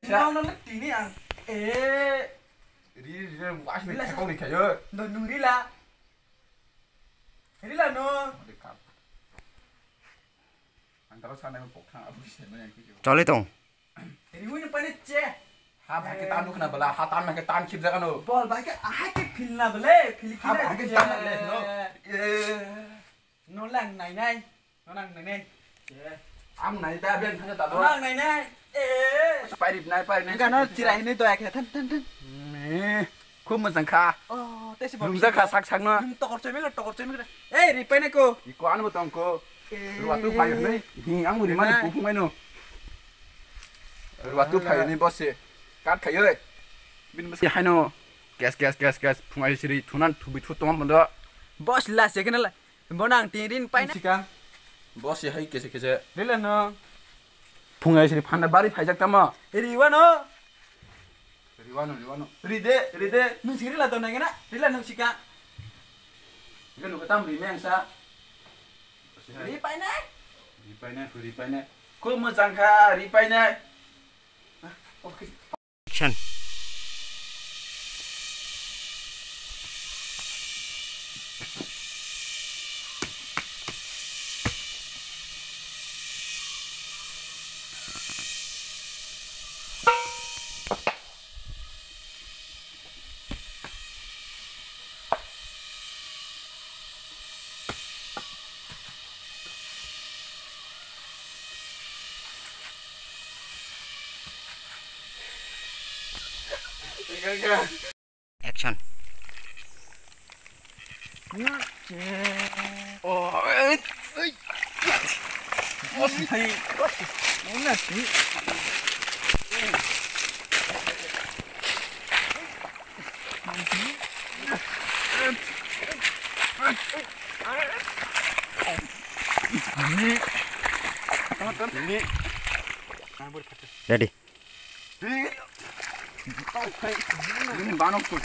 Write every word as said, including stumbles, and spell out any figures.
Sa- No, no, no, tini ang. Eh. Ri, ri, ri, was ni Rila thakau sa- ni khayo. No, nung rila. Rila no. Ode kap. Ang taro sana mo pokthang abu se mo yang khayo. Choli tong. Riwi no pane che. Ha, bhai ke tan dukna bala, ha tan ke tan khip jaga no. Bol bhai ke, aha ke philna bale, phil Ha, kina bhai ke che. Tan le, no. Eh. No lang nai nai. No lang nai nai. Che. Ang nai da ben thang da. No lang nai nai. Eh. Pai rip nai, pai nai. Enggak, no, chirai ni doya ke, than, than, than. Me. Khub mojang kha. Oh, tei se Rumjak kha sak sak no. Nung tokor choi mekra, tokor choi mekra. Ei, ripai nai ko. Iko ano tong ko. Eh. Ruwa tu phai ni. Hi, ang uri mani Nai. Phung mai no. Ruwa tu phai ni boss se. Kat khai oi. Bin boss hai no. Gas, gas, gas, gas. Phungai siri thunan thubi thu tongam bondo. Boss la se kena la. Bono ang tin rin paina. Sika. Boss hai kese kese. Rila no. Phungai siri phanda bari phaijak tamo. Riwano. Riwano, riwano. Ride, ride. Nung siri la dona gena. Rila nung sika. Genu ketam ri meng sa. Ri paina. Ri paina, ri paina. Ko mojang kha, ri paina. Ah, okay. Action. Action. Ready. Ini banok tuh.